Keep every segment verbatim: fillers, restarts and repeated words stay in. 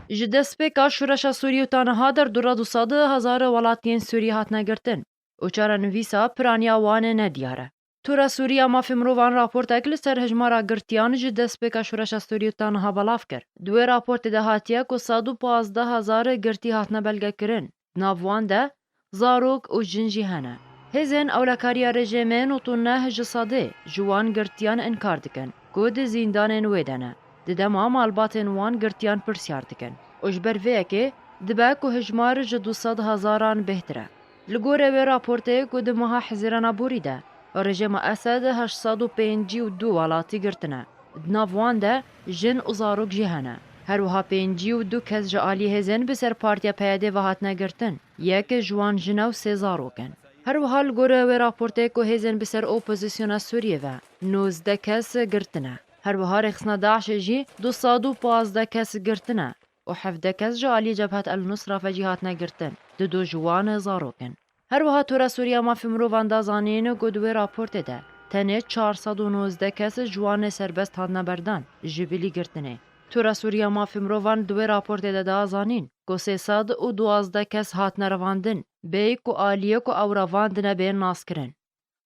Ji destpêka şoreşa Sûriyê û ta niha derdora du sed hezar welatiyên Sûriyê hatine girtin û çarenivîsa piraniya wan nediyar e. Tora Sûrî ya Mafê Mirovan raportek li ser hejmara girtiyan ji destpêka şoreşa Sûrî ta niha belav kir. Di wê raportê de hatiye ku sed û pazdeh hezar girtî hatine belgekirin. Di nav wan de zarok û jin jî hene. Hêzên ewlekariya rejîmê nod û neh ji sedê ji wan girtiyan inkar dikin ku di zîndanên wê de ne. Di dema malbatên wan girtiyan pirsyar dikin. Û ji ber vê yekê dibe ku hejmar ji du sed hezaran bêhtir e. Li gorî wê raportê ku di meha Hezîrana borî de rejîma Esed heşt sed û pêncî û du welatî girtine. Di nav wan de jin û zarok jî hene. Her wiha pêncî û du kes ji alî hêzên bi ser Partiya P Y D'ê ve hatine girtin. Yek ji wan jin e û sê zarok in. Her wiha li gorî wê raportê ku hêzên bi ser opozisyona Sûriyê ve nozdeh kes girtine. Her wiha rêxistina DAIŞê jî du sed û pazdeh kes girtine û hevdeh kes ji alî Cebhet El Nusra ve jî hatine girtin. Di du ji wan zarok in. Her wiha Tora Sûrî ya Mafê Mirovan da zanîn ku di wê raportê de tenê çar sed û nozdeh kes ji wan serbest hatine berdan ji bilî girtinê. Tora Sûrî ya Mafê Mirovan di wê raportê de da zanîn ku sê sed û duwazdeh kes hatine revandin, bêyî ku aliyê ku ew revandine bên naskirin.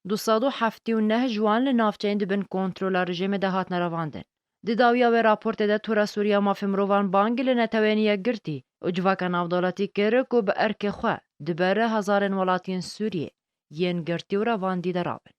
Du sed û heftê û neh ji wan li navçeyên di bin kontrola rejîmê de hatine revandin. Di dawiya wê raportê de Tora Sûrî ya Mafê Mirovan bang li Netewên Yekgirtî û civaka navdewletî kir ku bi erkê xwe di ber hezarên welatiyên Sûriyê yên girtî û revandî de rabin.